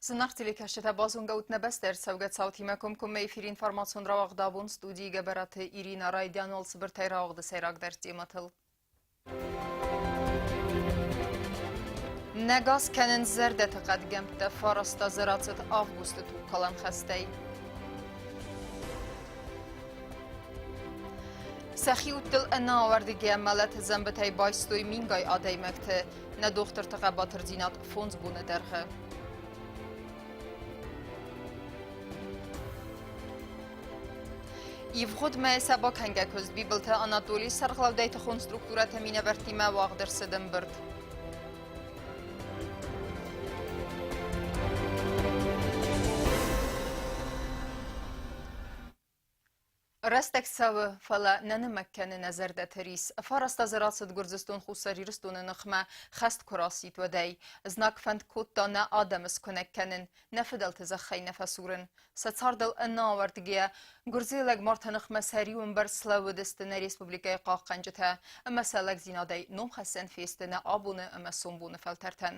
Зынаргъ телекӕсджытӕ, базонгӕ ут нӕ бӕстӕ ӕрцӕугӕ цаутимӕ комкоммӕ эфиры информацион рауагъд абон студийы Гӕбӕраты Ирина райдиан уал цыбыртӕй рауагъды сӕйрагдӕр темӕтыл. Нӕ газ кӕнынц зӕрдӕты хъӕдгӕмттӕ, фараста дзы рацыд августы тугкалӕн хӕстӕй. Сӕхи удтыл ӕнӕауӕрдгӕ мӕлӕты дзӕмбытӕй байстой мингай адӕймӕгты. Нӕ дохтырты хъӕбатырдзинад фондз боны дӕргъы. Ивгъуыд мӕйы сӕ бакӕнгӕ куыст Бибылты Анатолийы сӕргълӕудӕй тыхон структурӕты минӕвӕрттимӕ уагъд ӕрцыд ӕмбырд. Рӕстӕг цӕуы, фӕлӕ нӕ нымӕг кӕны нӕ зӕрдӕты рис. Фараст азы рацыд Гуырдзыстон Хуссар Ирыстоны ныхмӕ хӕст куы рацыд, уӕдӕй. Знаг фӕнд кодта нӕ адӕмы скуынӕг кӕнын, нӕ фыдӕлты зӕххӕй нӕ фӕсурын. Сӕ цардыл ӕнӕауӕрдгӕйӕ гуырдзыйы лӕгмарты ныхмӕ сӕ риуӕмбӕрц слӕууыдысты нӕ республикӕйы хъахъхъӕнджытӕ ӕмӕ сӕ лӕгдзинадӕй номхӕссӕн фесты нӕ абоны ӕмӕ сомбоны фӕлтӕртӕн.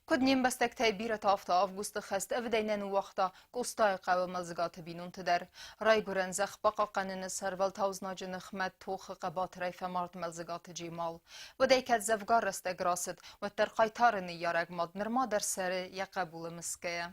Куыд не мбӕстӕгтӕй бирӕтӕ, афтӕ августы хӕст ӕвыдӕй нӕ ныууагъта Къостайыхъӕуы Мӕлдзыгаты бинонты дӕр. Райгуырӕн зӕхх бахъахъхъӕныны сӕрвӕлтау знаджы ныхмӕ тохы хъӕбатырӕй фӕмард Мӕлдзыгаты Джемал. Уӕдӕй кӕд дзӕвгар рӕстӕг рацыд, уӕддӕр хъайтары ныййарӕг мад нырма дӕр цӕры йӕ хъӕбулы мысгӕйӕ.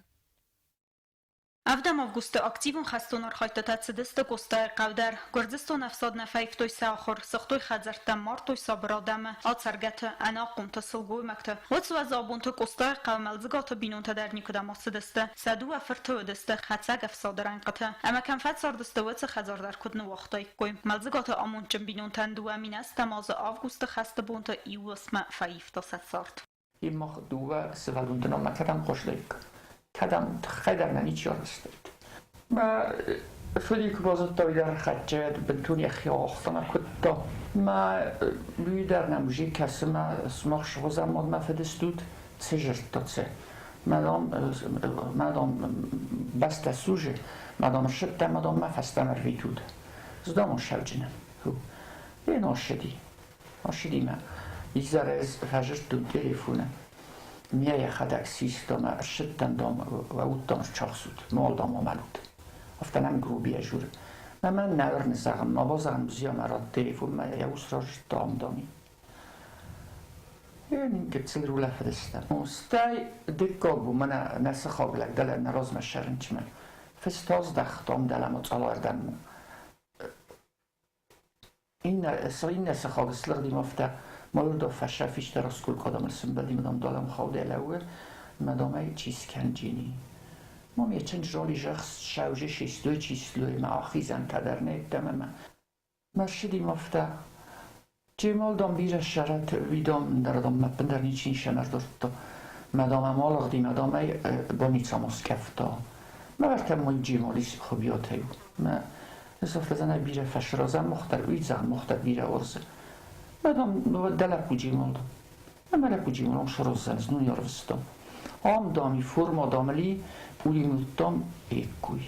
Ӕвдӕм августы активон хӕстон архайдтытӕ цыдысты Къостайыхъӕу дӕр. Гуырдзыстоны ӕфсад нӕ фӕивтой сӕ ахуыр, сыгътой хӕдзӕрттӕ, мардтой сабыр адӕмы, ацӕргӕты, ӕнахъомты, сылгоймӕгты. Уыцы уӕззау бонты Къостайыхъӕуы Мӕлдзыгаты бинонтӕ дӕр никуыдӕм ацыдысты. Сӕ дыууӕ фырты уыдысты хӕцӕг ӕфсады рӕнхъыты. Ӕмӕ кӕм фӕцардысты, уыцы хӕдзар дӕр куыд ныууагътаиккой. Мӕлдзыгаты амондджын бинонтӕн 2008 азы августы хӕсты бонты иу уысммӕ фӕивта сӕ цард. Имах дыууӕ сывӕллоны кӕдӕм хъуыстаиккам, кӕдӕм тыххӕй дӕр нӕ ничи арвыстаид. Мӕ фыд куы базыдта, уый дӕр хӕццӕ бынтон йӕхи ауагъта, куыдта. Мӕ уый дӕр нӕм уже кӕсы, мӕ сымах сыгъуызӕн мад мӕ фыд стут, цы зырдта, цы. Мадам, мадам бӕстӕ сужы, мадам ссыдтӕ, мадам мӕ фӕстӕмӕ рвитут. Здамон сӕвджыны. Én ссыди. Ссыди мӕ. Изӕрӕй ӕз фӕзырдтон телефоны. Ме йӕхӕдӕг систа мӕ ссыдтӕн дам, уыдтам счахсут, мал дам амӕлут. Афтӕ нӕм грубийӕ журы. Мӕ мӕн нӕ уырны зӕгъын, ма базӕгъын бзиа мӕ рад телефонмӕ йӕ ус разыдта ам дами. Гыццыл рулӕфыдыстӕм. Стӕй дыккаг бон мӕнӕ нӕ сыхаг лӕг дӕлӕ нӕ размӕ сӕрынчынмӕ. Фыст аздӕхтам дӕлӕмӕ цъалаӕрдӕм. Иннӕ сыхаг слыгъди афтӕ, Молдо фӕсӕфистӕ раскулкадам сымбӕлди, мадам далӕм хаудӕ лӕууы, мадам ӕй чи скӕнджини. Мам йӕ чындз роли зӕхх сӕвзы систой, числой, мӕ ахизӕнтӕ дӕр не ддӕмӕ мӕ. Мӕ ссыди афтӕ. Джемал дам бирӕ ссарӕд, уый дам ӕндӕр дам ӕппындӕр ничи ницӕмӕ ӕрдзырдта. Мӕ дам ӕм алыгъди, мӕ дам ӕй больницӕмӕ скъӕфта. Мӕ ӕртӕ мой Джемали Хуыбиатӕй у. Мӕ ӕз афтӕ зӕнӕй бирӕ фӕсразӕн мохтар, уый зӕгъ мохтар бирӕ уарзы. Мӕ дам дӕ лӕппу Джемал. Ӕмӕ лӕппу Джемал сразӕн, знон ӕрвыстам. Ам дам и форма дам ли, пулеметтам эккуй.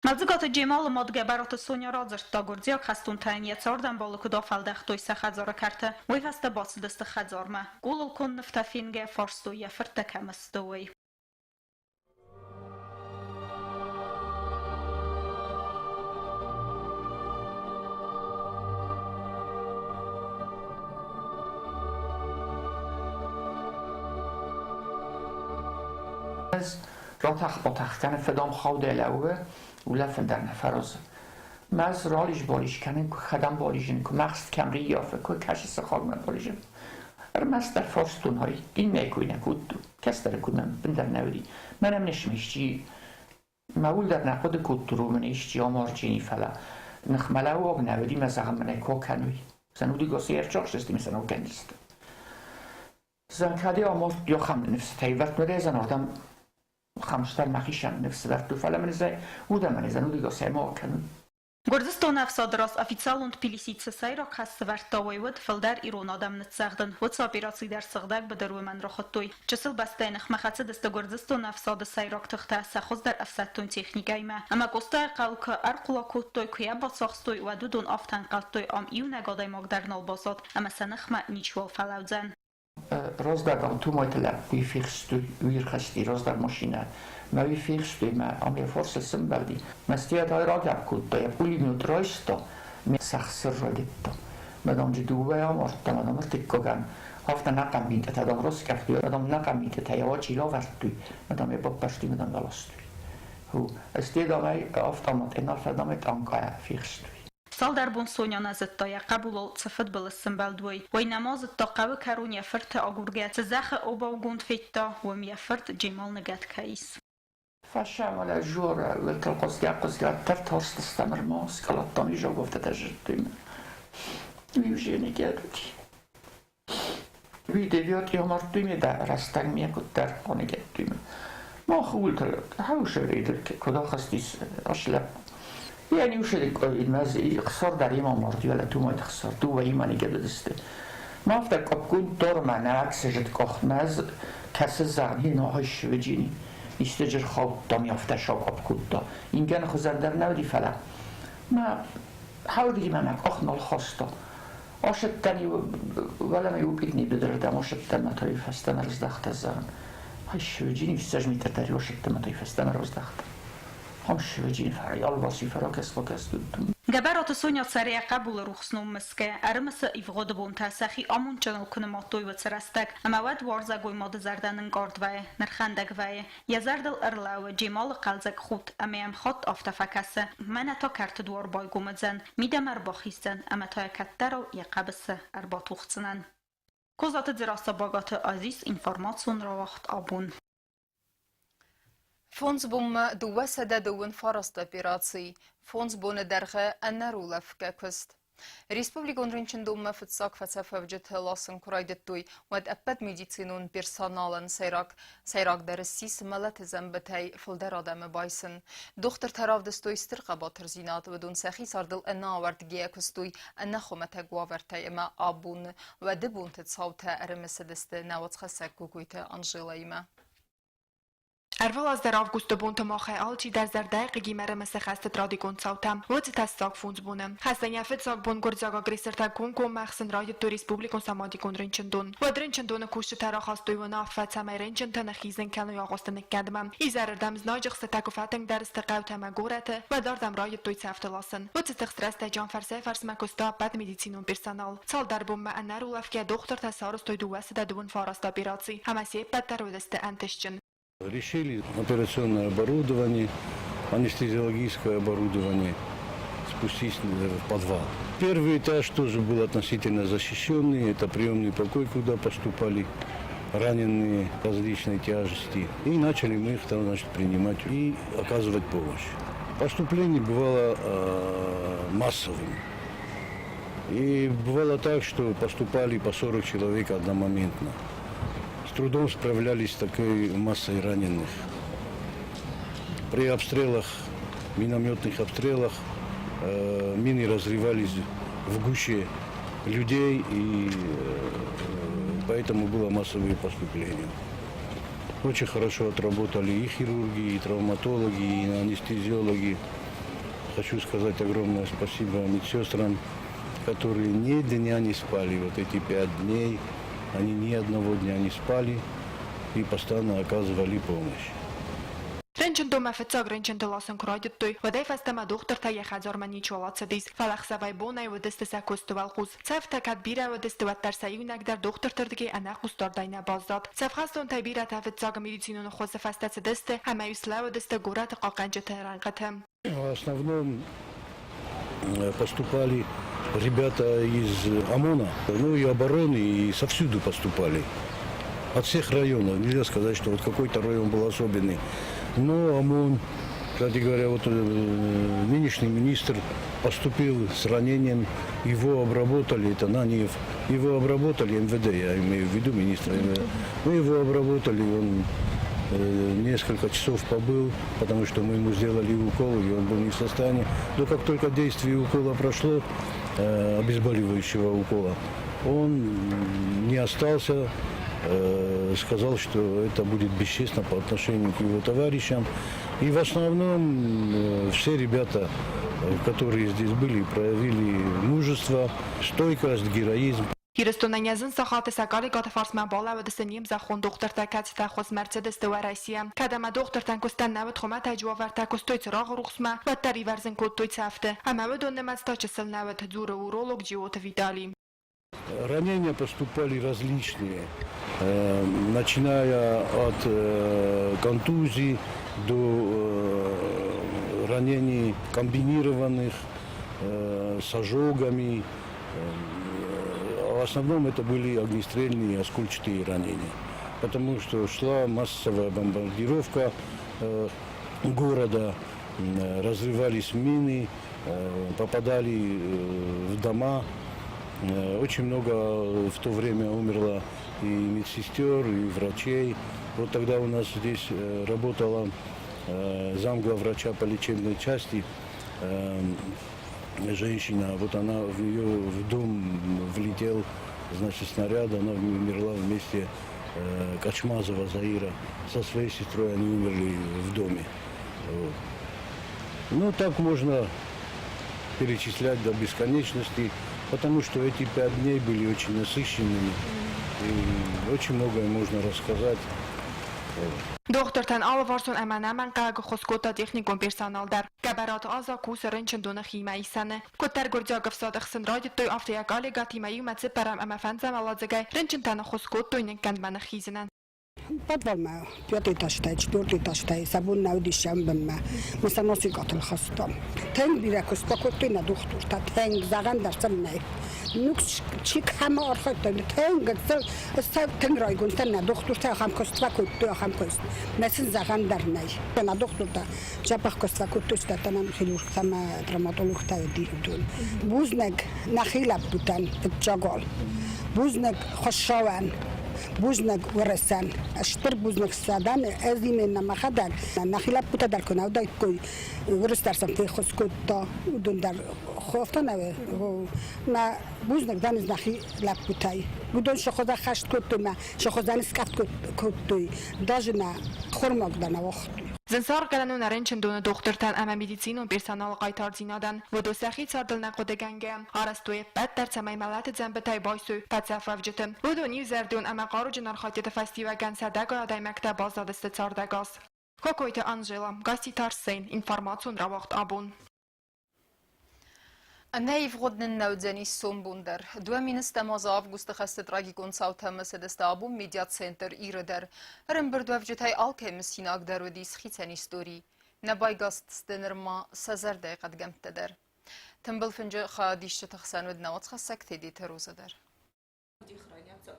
Мӕлдзыгаты Джемалы мад Гӕбӕраты Соня радзырдта, гуырдзиаг хӕстонтӕ йын йӕ цардӕмбалы куыд афӕлдӕхтой сӕ хӕдзары кӕрты, уый фӕстӕ бацыдысты хӕдзармӕ. Къулыл конд нывтӕ фенгӕйӕ фарстой, йӕ фырттӕ кӕм сты, уый. Ӕз ратӕх-батӕх кӕны фыдам хаудӕй лӕууы, улӕфын дӕр нӕ фӕразы. Мӕ ӕз рализ-бализ кӕнын, куы хӕдӕм бализын, куы мӕхст кӕм рыййафы, куы кӕсы сыхагмӕ бализын. Ӕрмӕстдӕр фарстон хай, иннӕ кой нӕ кодтон, кӕстӕры куы мӕм ӕппындӕр нӕ уыди. Мӕнӕн не смисчи, мӕ ул дӕр нӕ хъуыды кодтон, уымӕн исчи амарджини, фӕлӕ ныхмӕлӕууӕг нӕ уыди, мӕ зӕгъын мын ӕй ко кӕнуй. Сӕ удыгас ӕрцахсысты, мӕ сӕ нокӕндзысты. Зӕнкади амонд йохӕм ныфсытӕй вӕртмӕ ардӕм хӕмстӕр мӕхицӕн ныфс вӕрдтой, фӕлӕ мын ӕз уырдӕм ӕнӕзӕн удыгасӕй ма кӕнын. Гуырдзыстоны ӕфсады раз официалон Тбилиси цы сӕйраг хӕс сӕвӕрдта, уый уыд фылдӕр ирон адӕм ныццӕгъдын. Уыцы операци дӕр сыгъдӕг быдыр уымӕн рахуыдтой. Чысыл бӕстӕйы ныхмӕ хӕцыдысты Гуырдзыстоны ӕфсады сӕйраг тыхтӕ сӕ хуыздӕр ӕфсӕддон техникӕимӕ. Ӕмӕ Къостайыхъӕуы куы ӕрхъула кодтой, куы йӕ бацахстой, уӕд уыдон афтӕ ӕнхъӕлдтой, ам иунӕг адӕймаг дӕр нал баззад ӕмӕ сӕ ныхмӕ ничиуал фӕлӕудзӕн. Раздӕгам Тумайты лӕппуйы фехстой, уый ӕрхасти раздӕр машинӕ. Мӕ уый фехстой, мӕ ам йӕ фарсыл сӕмбӕлди. Мӕстыйӕ та рагӕпп кодта, йӕ пулемет райста, ме сӕхсыр райдыдта. Мӕ дам джы дыууӕ амардта, мӕ дам ӕртыккагӕн. Афтӕ нӕхъӕн митъытӕ дам раскъӕфтой, мӕ дам нӕхъӕн митъытӕ йӕ уачъи лӕвӕрдтой, мӕ дам йӕ баппӕрстой, мӕ дам йӕ ластой. Ӕз дам ӕй автомат ӕнӕ фӕдам ӕй танкъайӕ фехстой. Цалдӕр бон Соня нӕ зыдта, йӕ хъӕбулыл цы фыдбылыз сымбӕлд, уый. Уый нӕма зыдта, хъӕуы кӕрон йӕ фырты агургӕ цы зӕххы обаугонд федта, уым йӕ фырт Джемал ныгӕд кӕй ис. Фӕсӕмӕлӕ Жора лытыл хъуызгӕ-хъуызгӕ тӕртарстыстӕм ӕрма скъӕлӕттам изӕгуывтытӕ зыдтой. Уый ныгӕд уыди. Уый девятый амардтой ме дӕ рӕстӕг ме куыддӕр аныгӕдтой ме. Мах ууылты хӕусӕрӕй куыд ахызтис ас лӕппу. Йӕ ниушӕдыг мӕз хсар дӕр има мард, уӕлӕ тумайты хсар, дыууӕ има ныгӕд уыдысты. Ма афтӕ къоппгонд дор мӕнӕ аксыжыд къох мӕз кӕсы зӕгъни ногъайшвыджини. Исты рхаудта ми афтӕ сакъопп кодта. Ингӕны хуызӕн дӕр нӕ уыди, фӕлӕ мӕ хӕрдгимӕ мӕ къах нал хаста. Асыдтӕн-иу уӕлӕмӕ-иу пикник быдырырдӕм асыдтӕн мӕ та-иу фӕстӕмӕ рыздӕхтӕн зӕгъын. Ай сывӕджини 20 метр дӕр-иу асыдтӕн мӕ та-иу фӕстӕмӕ рыздӕхтӕн. Ам сывӕджини фӕрай алваси фӕракӕс-бакӕс кодтон. Гӕбӕраты Соня цӕры йӕ хъӕбулы рухс ном мысгӕ, ӕрымысы ивгъуыды бонтӕ, сӕхи амондджыныл куы нымадтой уыцы рӕстӕг, ӕмӕ уӕд уарзӕгой мады зӕрдӕ нынкъард вӕййы, нырхӕндӕг вӕййы. Йӕ зӕрдыл ӕрлӕууы Джемалы хъӕлдзӕг худт ӕмӕ йӕм хатт афтӕ фӕкӕсы, мӕнӕ та кӕрты дуар байгом уыдзӕн, мидӕмӕ ӕрбахиздзӕн ӕмӕ та йӕ кӕддӕрау йӕ хъӕбысы ӕрбатухдзынӕн. Козаты Дзерассӕ Багаты Азиз информацион рауагъд абон. Фондз бонмӕ 239 операци, фондз боны дӕргъы ӕнӕрулӕфгӕ куыст. Республикон рынчындонмӕ фыццаг фӕцӕфӕвджыты ласын куы райдыдтой, уӕд ӕппӕт медицинон персоналӕн сӕйраг сӕйрагдӕр ссис мӕлӕты дзӕмбытӕй фылдӕр адӕмы байсын. Дохтыртӕ равдыстой стыр хъӕбатырдзинад, уыдон сӕхи цардыл ӕнӕауӕрдгӕйӕ куыстой ӕнӕхуымӕтӕг уавӕртӕй ӕмӕ абон уӕды бонты цаутӕ ӕрымысыдысты нӕ уацхӕссӕг Кокойты Анжелӕимӕ. Ӕрвылаз дӕр августы бонты махӕй алчидӕр зӕрдӕйы хъыгимӕ ӕрымысы хӕсты трагикон цаутӕ. Уыд тӕссаг фондз боны. Хӕстӕн йӕ фыццаг бон гуырдзиаг агрессортӕ комкоммӕ ӕхсын райдыдтой республикон самадикон рынчындон. Уӕд рынчындоны кусджытӕ рахастой уынаффӕ, цӕмӕй рынчынтӕ ныххизын кӕной агъуысты ныккӕндмӕ. Изӕрырдӕм знаджы хстытӕ куы фӕтынгдӕр сты хъӕутӕ ӕмӕ горӕты, уӕд ардӕм райдыдтой цӕфты ласын. Уыцы тыхст рӕстӕджы ам фӕрсӕй-фӕрсмӕ куыста ӕппӕт медицинон персонал. Цалдӕр бонмӕ ӕнӕрулӕфгӕ дохтыртӕ сарӕзтой 239 операци ӕмӕ се ппӕт дӕр уыдысты ӕнтыстджын. Решили операционное оборудование, анестезиологическое оборудование спустить в подвал. Первый этаж тоже был относительно защищенный. Это приемный покой, куда поступали раненые различной тяжести. И начали мы их там, значит, принимать и оказывать помощь. Поступление бывало массовым. И бывало так, что поступали по 40 человек одномоментно. С трудом справлялись с такой массой раненых. При обстрелах, минометных обстрелах, мины разрывались в гуще людей, и поэтому было массовое поступление. Очень хорошо отработали и хирурги, и травматологи, и анестезиологи. Хочу сказать огромное спасибо медсестрам, которые ни дня не спали. Вот эти 5 дней они ни одного дня не спали и постоянно оказывали помощь. Рынчындонмӕ фыццаг рынчынты ласын куы райдыдтой, уӕдӕй фӕстӕмӕ дохтыртӕ йӕ хӕдзармӕ ничиуал ацыдис, фӕлӕ ӕхсӕвӕй-бонӕй уыдысты сӕ куысты уӕлхъус. Цӕфтӕ кӕд бирӕ уыдысты, уӕддӕр сӕ иунӕг дӕр дохтырты рдыгӕй ӕнӕхъусдардӕй нӕ баззад. Цӕфхӕстонтӕй бирӕтӕ фыццаг медицинон ӕххуысы фӕстӕ цыдысты ӕмӕ-иу слӕууыдысты горӕты хъахъхъӕнджыты рӕнхъыты. В основном поступали ребята из ОМОНа, ну и обороны, и совсюду поступали. От всех районов. Нельзя сказать, что вот какой-то район был особенный. Но ОМОН, кстати говоря, вот нынешний министр поступил с ранением, его обработали, это Наниев, его обработали, МВД, я имею в виду министра МВД, мы его обработали, он несколько часов побыл, потому что мы ему сделали укол, и он был не в состоянии. Но как только действие укола прошло, обезболивающего укола, он не остался, сказал, что это будет бесчестно по отношению к его товарищам. И в основном все ребята, которые здесь были, проявили мужество, стойкость, героизм. Ирыстонӕн йӕ зын сахаты сӕ Галигаты фарсмӕ балӕууыдысты не мзӕххон дохтыртӕ, кӕцытӕ хуызмӕ ӕрцыдысты Уӕрӕсейӕ. Кӕд ӕмӕ дохтыртӕн куыстӕн нӕ уыд хуымӕтӕджы уавӕртӕ, куыстой цырагъы рухсмӕ, уӕддӕр ивӕрзын кодтой цӕфты. Ӕмӕ уыдон нымӕц та чысыл нӕ уыд, дзуры уролог Джиоты Витали. Ранения поступали различные, начиная от контузий до ранений комбинированных с ожогами. В основном это были огнестрельные и оскольчатые ранения, потому что шла массовая бомбардировка города, разрывались мины, попадали в дома. Очень много в то время умерло и медсестер, и врачей. Вот тогда у нас здесь работала замглавврача по лечебной части, женщина, вот она в нее в дом влетел, значит, снаряд, она умерла вместе, Качмазова Заира, со своей сестрой они умерли в доме. Вот. Ну, так можно перечислять до бесконечности, потому что эти 5 дней были очень насыщенными, и очень многое можно рассказать. Дохтыртӕн алыварсон ӕмӕ ӕнӕмӕнгхъӕуӕг ӕххуыс кодта техникон персонал дӕр. Гӕбӕраты Аза кусы рынчындоны химӕисӕны. Куыддӕр гуырдзиаг ӕфсад ӕхсын райдыдтой, афтӕ йӕ коллегӕтимӕ иумӕ цыппӕрӕм ӕмӕ фӕндзӕм уӕладзыгӕй рынчынтӕн ӕххуыс кодтой ныккӕндмӕ ныххизынӕн. Подвалмӕ пятый этажтӕй, четвертый этажтӕй сӕ бон нӕ уыдис сӕмбынмӕ. Мӕ сӕ носикъатыл хастам. Тынг бирӕ куыст бакодтой нӕ дохтыртӕ, тынг, зӕгъӕн дӕр сын нӕй. Ну, чи кӕмӕ архайдта, тынг гыццыл, тынг райгонд нӕ дохтыртӕ ахӕм куыст фӕкодтой, ахӕм куыст. Нӕ сын зӕгъӕн дӕр нӕй. Нӕ дохтыртӕ дзӕбӕх куыст фӕкодтой, стӕй нӕм хирургтӕ ӕмӕ травматологтӕ уыди уыдон. Бузныг нӕхи лӕппутӕн фыццагол. Бузныг Хуыцауӕн. Бузныг Уӕрӕсӕн. Стыр бузныг сӕ дӕн ӕз именно мӕхӕдӕг. Нӕхи лӕппутӕ дӕр куы нӕ уыдаиккой, уырыс дӕр сӕм феххуыс кодта, уыдон дӕр хофтӕ нӕ мӕ бузныг дӕн ӕз нӕхи лӕппутӕй. Уыдон сӕ хуызӕн хӕст кодтой мӕ сӕ хуызӕн скъӕфт кодтой, даже нӕ хормаг дӕр нӕ уагътой. Зын саргъгӕнӕн у нӕ рынчындоны дохтыртӕн ӕмӕ медицинон персоналы хъайтардзинадӕн. Уыдон сӕхи цардыл нӕ хъуыдыгӕнгӕ арӕзтой ӕппӕт дӕр, цӕмӕй мӕлӕты дзӕмбытӕй байсой фӕцӕфуӕвджыты. Уыдон иузӕрдион ӕмӕ хъаруджын архайдтыты фӕстиуӕгӕн сӕдӕгай адӕймӕгтӕ баззадысты цардӕгас. Кокойты Анжела, Гасситы Арсен, информацион рауагъд абон. Нӕ ивгъуыд нын нӕ уыдзӕнис сомбон дӕр. 2000 азы августы хӕсты трагикон цаутӕ ӕмӕ абон медиацентр Иры дӕр. Ӕрӕмбырдуӕвджытӕй алкӕй мысинаг дӕр уыдис хицӕн истори. Нӕ байгасдысты нырма сӕ зӕрдӕйы хъӕдгӕмттӕ дӕр. Тымбыл фынджы хайадисджыты хсӕн уыд науӕдзхӕссӕг Тедеты Роза дӕр.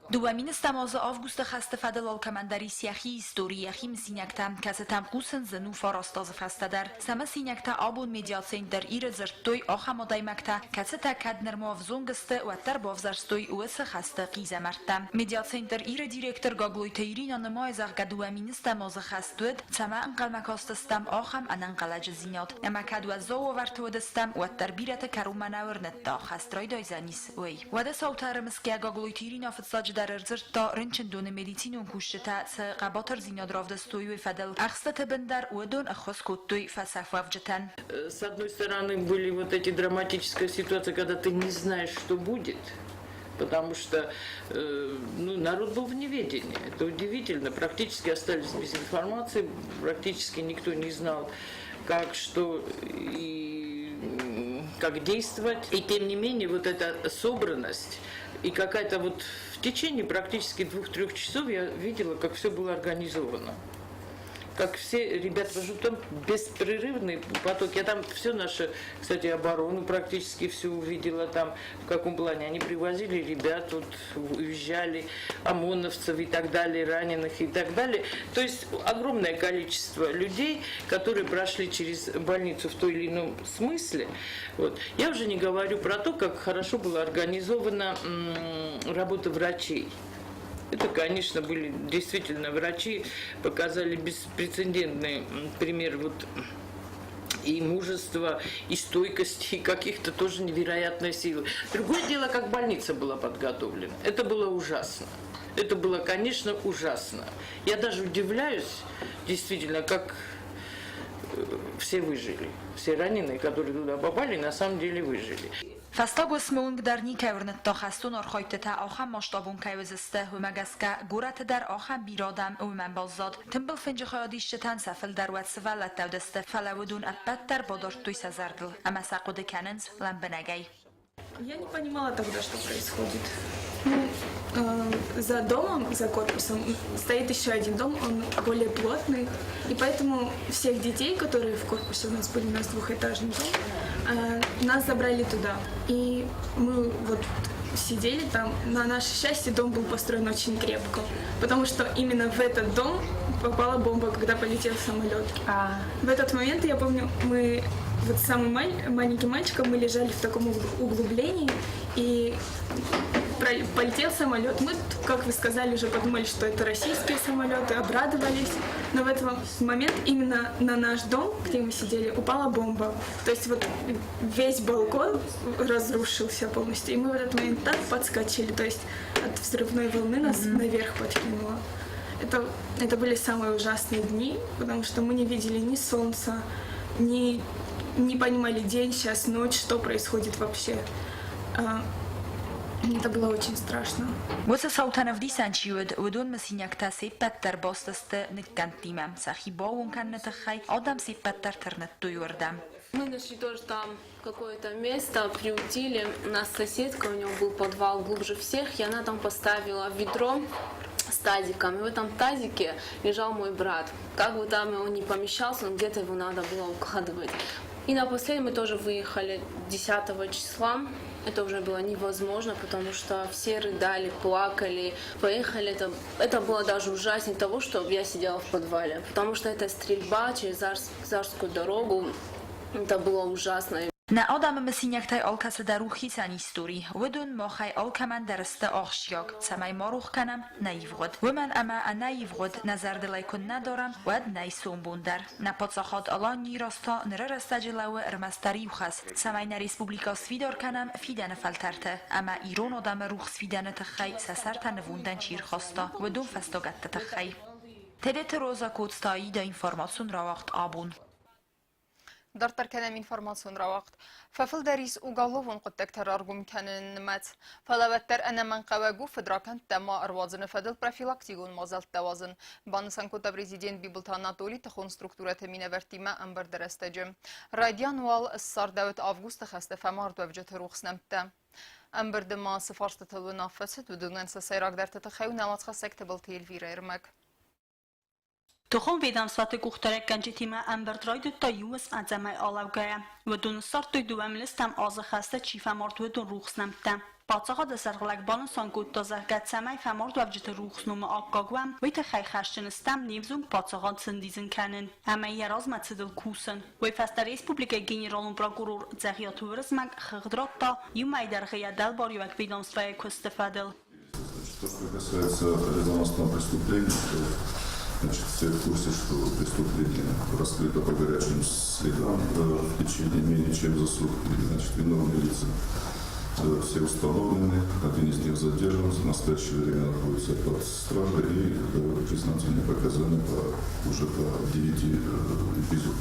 2000 азы августы хӕсты фӕдыл алкӕмӕн дӕр ис йӕхи истори, йӕхи мысинӕгтӕ, кӕцытӕм хъусын зын у 9 азы фӕстӕ дӕр. Сӕ мысинӕгтӕ абон медиацентр Иры дзырдтой ахӕм адӕймӕгтӕ, кӕцытӕ кӕд нырма ӕвзонг сты, уӕддӕр бавзӕрстой уыцы хӕсты хъизӕмӕрттӕ. Медиацентр Иры директор Гаглойты Ирина нымайы, зӕгъгӕ, 2000 азы хӕст уыд, цӕмӕ ӕнхъӕлмӕ кастыстӕм, ахӕм ӕнӕнхъӕлӕджыдзинад. Ӕмӕ кӕд уӕззау уавӕрты уыдыстӕм, уӕддӕр бирӕты кӕронмӕ нӕ уырныдта, хӕст райдайдзӕнис, уый. Уӕдӕ цаутӕ ӕрымысгӕ Гаглойты Ирина фыццаджыдӕр ӕрдзырдта рынчындоны медицинон кусджытӕ цы хъӕбатырдзинад равдыстой, уый фӕдыл. Ӕхстыты бын дӕр уыдон ӕххуыс кодтой фӕцӕфуӕвджытӕн. С одной стороны, были вот эти драматические ситуации, когда ты не знаешь, что будет, потому что ну, народ был в неведении. Это удивительно. Практически остались без информации, практически никто не знал, как, что и как действовать. И тем не менее, вот эта собранность и какая-то вот в течение практически 2-3 часов я видела, как все было организовано, как все ребята, потому что там беспрерывный поток. Я там все наше, кстати, оборону практически всю увидела там, в каком плане. Они привозили ребят, вот, уезжали, ОМОНовцев и так далее, раненых и так далее. То есть огромное количество людей, которые прошли через больницу в той или ином смысле. Вот. Я уже не говорю про то, как хорошо была организована работа врачей. Это, конечно, были действительно врачи, показали беспрецедентный пример вот и мужества, и стойкости, и каких-то тоже невероятной силы. Другое дело, как больница была подготовлена. Это было ужасно. Это было, конечно, ужасно. Я даже удивляюсь, действительно, как все выжили. Все раненые, которые туда попали, на самом деле выжили. Фӕстаг уысмы онг дӕр никӕй уырныдта хӕстон архайдтытӕ ахӕм масштабон кӕй уыдзысты, уымӕ гӕсгӕ горӕты дӕр ахӕм бирӕ адӕм уымӕн баззад. Тымбыл фынджы хайадисджытӕн сӕ фылдӕр уӕд сывӕллӕттӕ уыдысты, фӕлӕ уыдон ӕппӕт дӕр бадардтой сӕ зӕрдыл ӕмӕ сӕ хъуыды кӕнынц лӕмбынӕгӕй. Я не понимала тогда, что происходит. Ну, за домом, за корпусом стоит еще один дом, он более плотный. И поэтому всех детей, которые в корпусе у нас были, у нас двухэтажный дом, нас забрали туда. И мы вот сидели там. На наше счастье, дом был построен очень крепко, потому что именно в этот дом попала бомба, когда полетел самолет. В этот момент, я помню, мы вот с самым маленьким мальчиком мы лежали в таком углублении, и полетел самолет. Мы, как вы сказали, уже подумали, что это российские самолеты, обрадовались. Но в этот момент именно на наш дом, где мы сидели, упала бомба. То есть вот весь балкон разрушился полностью. И мы в этот момент так подскочили, то есть от взрывной волны нас наверх подкинуло. Это были самые ужасные дни, потому что мы не видели ни солнца, ни, не понимали день, сейчас ночь, что происходит вообще. Это было очень страшно. Уыцы цаутӕн ӕвдисӕн чи уыд, уыдон мысинӕгтӕ се ппӕт дӕр баст сты ныккӕндтимӕ. Сӕхи баууон кӕныны тыххӕй адӕм се ппӕт дӕр тырныдтой уырдӕм. Мы нашли тоже там какое-то место, приютили. У нас соседка, у нее был подвал глубже всех, и она там поставила ведро с тазиком. И в этом тазике лежал мой брат. Как бы там он ни помещался, но где-то его надо было укладывать. И на последний мы тоже выехали 10 числа. Это уже было невозможно, потому что все рыдали, плакали. Поехали, это было даже ужаснее того, что я сидела в подвале. Потому что это стрельба через Зарскую дорогу, это было ужасно. Нӕ адӕмы мысинӕгтӕй алкӕцы дӕр у хицӕн истори. Уыдон махӕй алкӕмӕн дӕр сты ахсджиаг, цӕмӕй ма рох кӕнӕм нӕ ивгъуыд. Уымӕн ӕмӕ ӕнӕ ивгъуыд нӕ зӕрдыл ӕй куыннӕ дарӕм, уӕд нӕй сомбон дӕр. Нӕ паддзахад Аланийы раз та ныры рӕстӕджы лӕууы ӕрмӕстдӕр иу хӕс, цӕмӕй нӕ республикӕ сфидар кӕнӕм фидӕны фӕлтӕрты ӕмӕ ирон адӕмы рухс фидӕны тыххӕй сӕ сӕртӕ нывондӕн чи рхаста, уыдон фӕстагӕтты тыххӕй. Тедеты Роза Коцты Аидӕ информацион рауагъд Абон. Дарддӕр кӕнӕм информацион рауагъд. Фӕфылдӕр ис уголовон хъуыддӕгтӕ раргом кӕныны нымӕц. Фӕлӕ уӕддӕр ӕнӕмӕнгхъӕуӕг у фыдракӕндтӕ ма ӕруадзыны фӕдыл профилактикон мадзӕлттӕ уадзын, банысан кодта президент Бибылты Анатоли тыхон структурӕты минӕвӕрттимӕ ӕмбырды рӕстӕджы. Райдиан уал ссардӕуыд августы хӕсты фӕмардуӕвджыты рухс нӕмттӕ. Ӕмбырды ма цы фарстытыл уынаффӕ цыд, уыдонӕн сӕ сӕйрагдӕрты тыххӕй у нӕ уацхӕссӕг Тыбылты Эльвирӕ ӕрмӕг. Тыхон ведомствӕты къухдариуӕггӕнджытимӕ ӕмбырд райдыдта иу уысм ӕдзӕмӕй алӕугӕйӕ. Уыдон ссардтой дыууӕ милицтӕм азы хӕсты чи фӕмард, уыдон рухс нӕмттӕ. Паддзахады сӕргълӕг банысан кодта, зӕгъгӕ, цӕмӕй фӕмардуӕвджыты рухс номы аккаг уӕм, уый тыххӕй хӕсджын стӕм не взонг паддзахад сӕндидзын кӕнын ӕмӕ йӕ размӕцыдыл кусын. Уый фӕстӕ республикӕйы генералон прокурор Дзӕгъиаты Уырызмӕг хыгъд радта, иу мӕйы дӕргъы йӕ дӕлбариуӕг ведомствӕйы куысты фӕдыл. Что касается резонансного преступления, то, значит, все в курсе, что преступление раскрыто по горячим следам в течение менее чем за сутки. Значит, виновные лица все установлены, один из них задержан, в настоящее время находится под стражей и признательные показания уже по 9 эпизодам.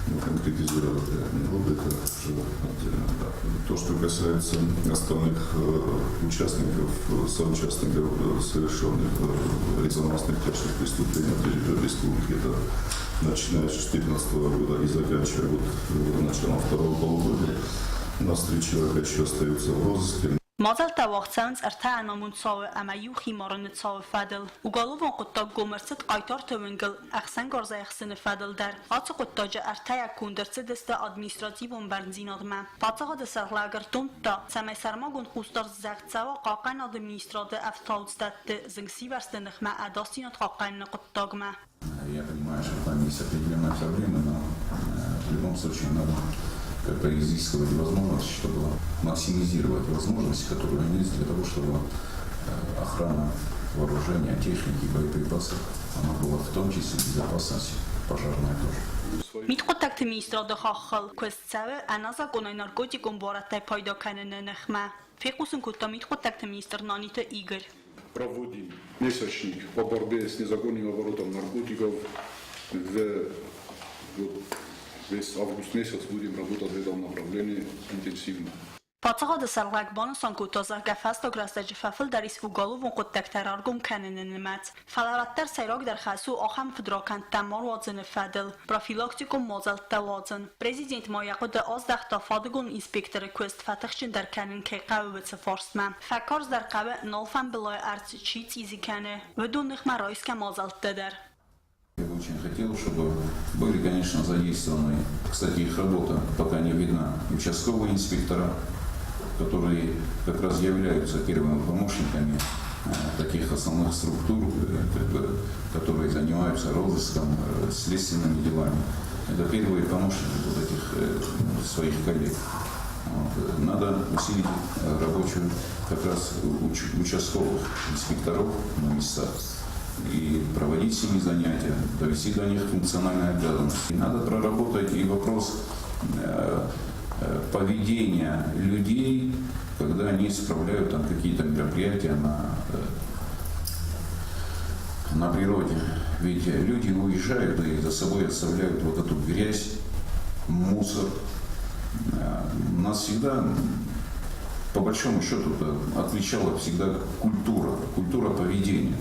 Ну, конкретизировать я не буду, это уже отдельно. Да. То, что касается остальных участников, соучастников совершенных резонансных тяжких преступлений на территории республики, это начиная с 2014 года и заканчивая вот началом второго полугодия, у нас три человека еще остаются в розыске. Мадзӕлттӕ уагъд цӕуынц ӕртӕ ӕнамонд цауы ӕмӕ иу химарыны цауы фӕдыл. Уголовон хъуыддаг гом ӕрцыд Хъайтарты уынгыл ӕхсӕнгарзӕй ӕхсыны фӕдыл дӕр. Ацы хъуыддаджы ӕртӕйӕ конд ӕрцыдысты административон бӕрндзинадмӕ. Паддзахады сӕргълӕууӕг ӕрдомдта, цӕмӕй сӕрмагонд хъусдард здӕхт цӕуа Хъахъхъӕнады министрады ӕфтауцдӕтты зынгсивӕрзты ныхмӕ ӕдасдзинад хъахъхъӕныны хъуыддагмӕ. Я понимаю, что там есть определенная проблема, но в любом случае надо как бы изыскивать возможность, чтобы максимизировать возможности, которые есть для того, чтобы охрана вооружения, техники, боеприпасов, она была в том числе безопасность пожарная тоже. Мидхъуыддӕгты министрады хаххыл куыст цӕуы ӕнӕзакъонӕй наркотикон буарадтӕй пайда кӕныны ныхмӕ, фехъусын кодта мидхъуыддӕгты министр Наниты Игорь. Проводим месячник по борьбе с незаконным оборотом наркотиков. Вот, весь август месяц будем работать в этом направлении интенсивно. Паддзахады сӕргълӕг банысан кодта, зӕгъгӕ, фӕстаг рӕстӕджы фӕфылдӕр ис уголовон хъуыддӕгтӕ раргом кӕныны нымӕц. Фӕлӕ уӕддӕр сӕйрагдӕр хӕс у ахӕм фыдракӕндтӕ ма руадзыны фӕдыл профилактикон мадзӕлттӕ уадзын. Президент ма йӕ хъуыды аздӕхта фадыгон инспекторы куыст фӕтыхджындӕр кӕнын кӕй хъӕуы уыцы фарстмӕ. Фӕкарздӕр хъӕуы налфамбылайы ӕрдз чи чъизи кӕны, уыдон ныхмӕ райсгӕ мадзӕлттӕ дӕр. Я бы очень хотел, чтобы были, конечно, задействованы, кстати, их работа пока не видна, участковые инспектора, которые как раз являются первыми помощниками таких основных структур, как бы, которые занимаются розыском, следственными делами. Это первые помощники вот этих своих коллег. Вот. Надо усилить рабочую как раз участковых инспекторов на местах и проводить с ними занятия, довести до них функциональные обязанности. Надо проработать и вопрос поведения людей, когда они справляют там какие-то мероприятия на природе. Ведь люди уезжают и за собой оставляют вот эту грязь, мусор. Нас всегда, по большому счету, отличала всегда культура, культура поведения.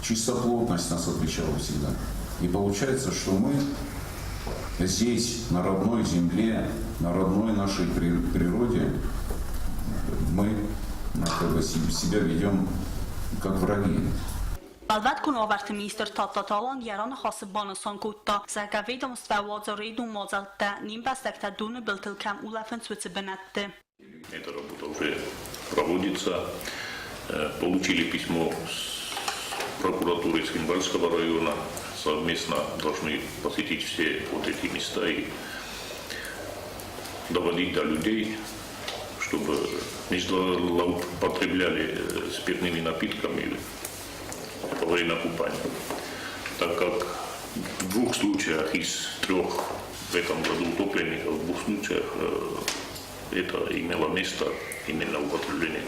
Чистоплотность нас отличала всегда. И получается, что мы здесь, на родной земле, на родной нашей природе, мы как бы себя ведем как враги. Уӕлвӕткон уавӕрты министр Тадтаты Алан йӕ раныхасы банысан кодта, зӕгъгӕ, ведомствӕ уадзы рейдон мадзӕлттӕ, не мбӕстӕгтӕ доны былтыл кӕм улӕфынц, уыцы бынӕтты. Эта работа уже проводится. Получили письмо с прокуратуры Цхинвальского района. Совместно должны посетить все вот эти места и доводить до людей, чтобы не злоупотребляли спиртными напитками во время купания. Так как в двух случаях из трех в этом году утопленников, в двух случаях это имело место именно употребление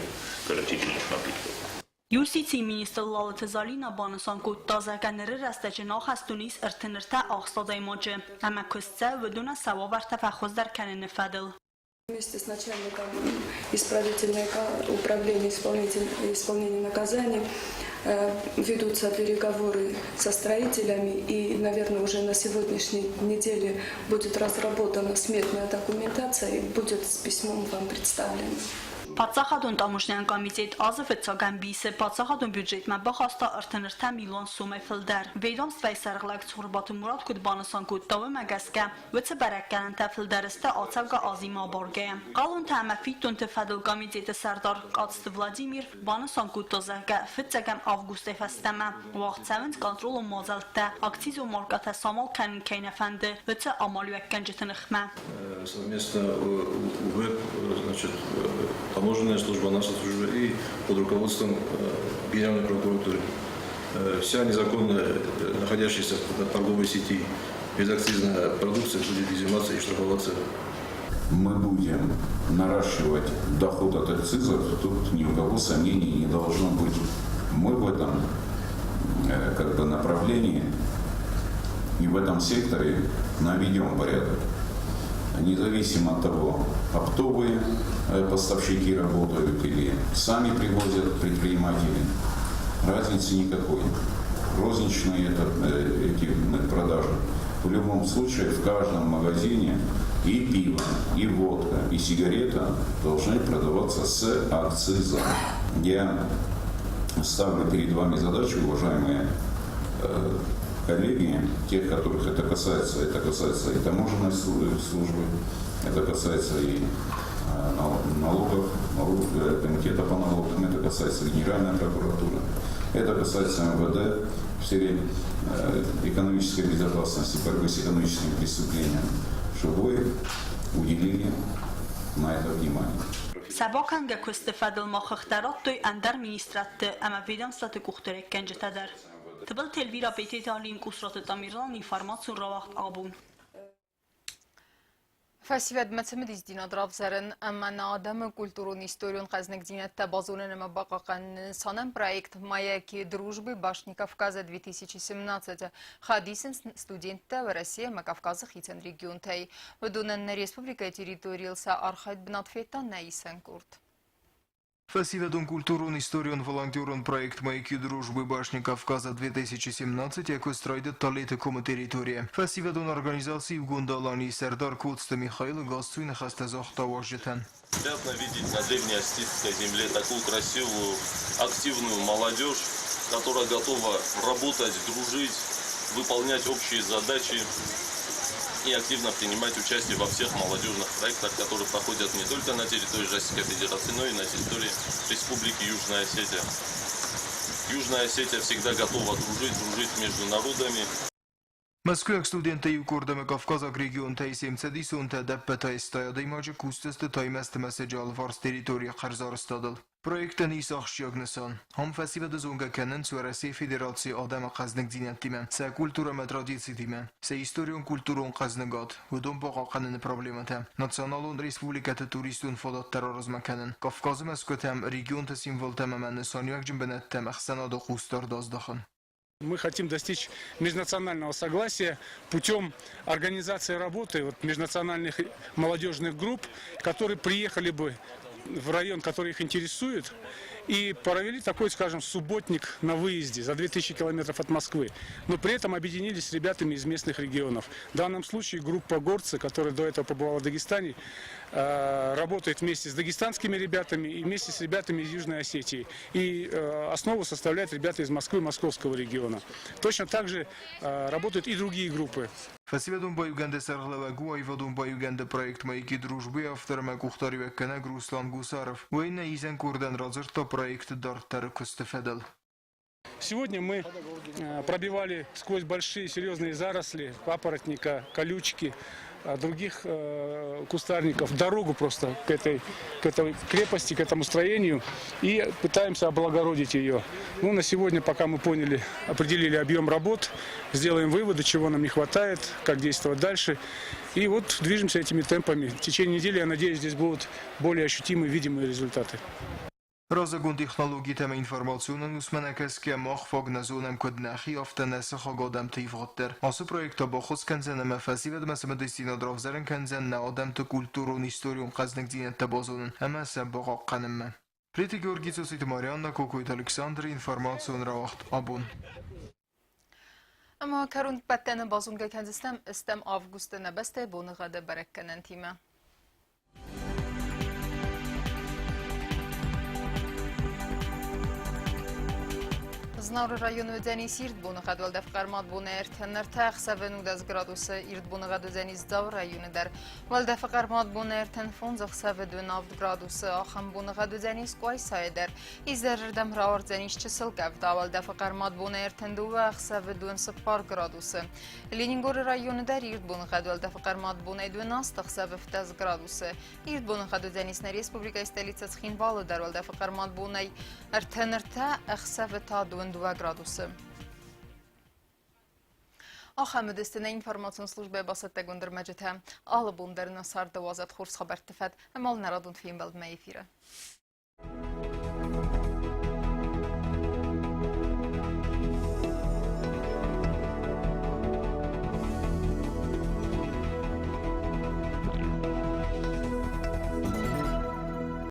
горячительных напитков. Юстицийы министр Лалыты Залинӕ банысан кодта, зӕгъгӕ, ныры рӕстӕджы ахӕстоны ис 33 адӕймаджы ӕмӕ куыст цӕуы уыдонӕн сӕ уавӕртӕ фӕхуыздӕр кӕныны фӕдыл. Вместе с начальником исправительного управления исполнения наказаний ведутся переговоры со строителями, и, наверное, уже на сегодняшней неделе будет разработана сметная документация и будет с письмом вам представлена. Паддзахадон таможнӕйон комитет азы фыццаг ӕмбисы паддзахадон бюджетмӕ бахаста 33 милуан сомӕй фылдӕр. Ведомствӕйы сӕргълӕг Цхуырбаты Мурат куыд банысан кодта, уымӕ гӕсгӕ уыцы бӕрӕггӕнӕнтӕ фылдӕр сты ацӕугӕ азимӕ абаргӕйӕ. Хъалонтӕ ӕмӕ фиддонты фӕдыл комитеты сӕрдар Къадзты Владимир банысан кодта, зӕгъгӕ, фыццӕгӕм августӕй фӕстӕмӕ уагъд цӕуынц контролон мадзӕлттӕ, акцизон маркӕтӕ самал кӕнын кӕй нӕ фӕнды, уыцы амалиуӕггӕнджыты ныхмӕ. Совместно УВЭП, значит, таможенная служба, наша служба и под руководством Генеральной прокуратуры. Вся незаконно находящаяся в торговой сети безакцизная продукция будет изыматься и штрафоваться. Мы будем наращивать доход от акцизов, тут ни у кого сомнений не должно быть. Мы в этом как бы направлении и в этом секторе наведем порядок. Независимо от того, оптовые поставщики работают или сами привозят предприниматели, разницы никакой. Розничные это, эти продажи. В любом случае в каждом магазине и пиво, и водка, и сигарета должны продаваться с акцизом. Я ставлю перед вами задачу, уважаемые коллеги, тех, которых это касается и таможенной службы, это касается и налогов, комитета по налогам, это касается Генеральной прокуратуры, это касается МВД в сфере экономической безопасности, борьбы с экономическими преступлениями, чтобы вы уделили на это внимание. Сӕ бакӕнгӕ куысты фӕдыл ма хыгъдтӕ радтой ӕндӕр министрадты ӕмӕ ведомствӕты къухдариуӕггӕнджытӕ дӕр. Тыбылты Эльвира, Бететы Алим, Къусраты Тамерлан, информацион рауагъд «Абон». Фӕсивӕдмӕ цымыдисдзинад равзӕрын ӕмӕ нӕ адӕмы культурон-историон хъӕзныгдзинӕдтӕ базонын ӕмӕ бахъахъхъӕныны нысанӕн проект «Маяки дружбы. Башни Кавказа-2017» хайад исынц студенттӕ Уӕрӕсе ӕмӕ Кавказы хицӕн регионтӕй. Уыдонӕн нӕ республикӕйы территорийыл сӕ архайд бынат федта нӕ исӕн къорд. Фӕсивӕдон культурон-историон волонтерон проект «Маяки дружбы. Башни Кавказа-2017» куыст райдыдта Леты комы территорийӕ. Фӕсивӕдон организаци «Иугонд Аланийы» сӕрдар Коцты Михаилы галстуй ныхӕстӕ загъта уазджытӕн. Приятно видеть на древней осетинской земле такую красивую, активную молодежь, которая готова работать, дружить, выполнять общие задачи и активно принимать участие во всех молодежных проектах, которые проходят не только на территории Российской Федерации, но и на территории Республики Южная Осетия. Южная Осетия всегда готова дружить, дружить между народами. Мӕскуыйаг студенттӕ иу къорд ӕмӕ кавказаг регионтӕй се мцӕдисонтӕ ӕдӕппӕтӕй 80 адӕймаджы кусдзысты Таймӕзты мӕсыджы алыварс территорийы хӕрзарӕзтадыл. Проектӕн ис ахсджиаг нысан. Ам фӕсивӕды зонгӕ кӕнынц Уӕрӕсейы Федерацийы адӕмы хъӕздыгдзинӕдтимӕ, сӕ культурӕ ӕмӕ традицитимӕ, сӕ историон-культурон хъӕзныгад, уыдон бахъахъхъӕныны проблемӕтӕ, националон республикӕты туристон фадӕттӕ раразмӕ кӕнын, Кавказы мӕсгуытӕм, регионты символтӕм ӕмӕ нысаниуӕгджын бынӕттӕм ӕхсӕнады хъусдард аздахын. Мы хотим достичь межнационального согласия путем организации работы вот, межнациональных молодежных групп, которые приехали бы в район, который их интересует, и провели такой, скажем, субботник на выезде за 2000 километров от Москвы. Но при этом объединились с ребятами из местных регионов. В данном случае группа горцы, которая до этого побывала в Дагестане, работает вместе с дагестанскими ребятами и вместе с ребятами из Южной Осетии. И основу составляют ребята из Москвы и Московского региона. Точно так же работают и другие группы. Фӕсивӕдон баиугӕнды сӕргълӕууӕг у аивадон баиугӕнды проект «Маяки дружбы» автор ӕмӕ къухдариуӕггӕнӕг Руслан Гусаров. Уый нӕ исӕн къордӕн радзырдта проекты дарддӕры куысты фӕдыл. Сегодня мы пробивали сквозь большие серьезные заросли папоротника, колючки, других кустарников дорогу просто к этой крепости, к этому строению и пытаемся облагородить ее. Ну, на сегодня, пока мы поняли, определили объем работ, сделаем выводы, чего нам не хватает, как действовать дальше. И вот движемся этими темпами. В течение недели, я надеюсь, здесь будут более ощутимые, видимые результаты. Раззагон технологитӕ ӕмӕ информацион ӕнусмӕ нӕкӕсгӕ мах фаг нӕ зонӕм куыд нӕхи, афтӕ нӕ сыхаг адӕмты ивгъуыд дӕр. Ацы проект та баххуыс кӕндзӕн ӕмӕ фӕсивӕдмӕ цымыдисдзинад равзӕрын кӕндзӕн нӕ адӕмты культурон-историон хъӕздыгдзинӕдтӕ базонын ӕмӕ сӕ бахъахъхъӕнынмӕ. Плиты Георги, Цоциты Марианна, Кокойты Александр, информацион рауагъд «Абон». Ӕмӕ кӕронбӕттӕны базонгӕ кӕндзыстӕм ӕстӕм августы нӕ бӕстӕйы боныгъӕды бӕрӕггӕнӕнтимӕ. Знауыры районы уыдзӕнис ирд боныгъӕд, уӕлдӕф хъӕрмад боны 33 ӕхсӕвы 19 градусы. Ирд боныгъӕд уыдзӕнис Дзауы районы дӕр. Уӕлдӕфы хъӕрмад боны 35 ӕхсӕвы 27 градусы. Ахӕм боныгъӕд уыдзӕнис Къуайсайы дӕр. Изӕрырдӕм рауардзӕнис чысыл къӕвда, уӕлдӕфы хъӕрмад боны 32 ӕхсӕвы 24 градусы. Ленингоры районы дӕр ирд боныгъӕд, уӕлдӕфы хъӕрмад бонӕй 12 ӕхсӕвы 17 градусы. Ирд боныгъӕд уыдзӕнис нӕ республикӕйы столицӕ Цхинвалы дӕр, уӕлдӕфы хъӕрмад бонӕй 33 ӕхсӕвы та 22 градусы. Ахӕм уыдысты нӕ информацион службӕйы бацӕттӕгонд ӕрмӕджытӕ. Алы бон дӕр нӕ царды уадзӕд хорз хабӕртты фӕд ӕмӕ нӕ радон фембӕлдмӕ эфиры.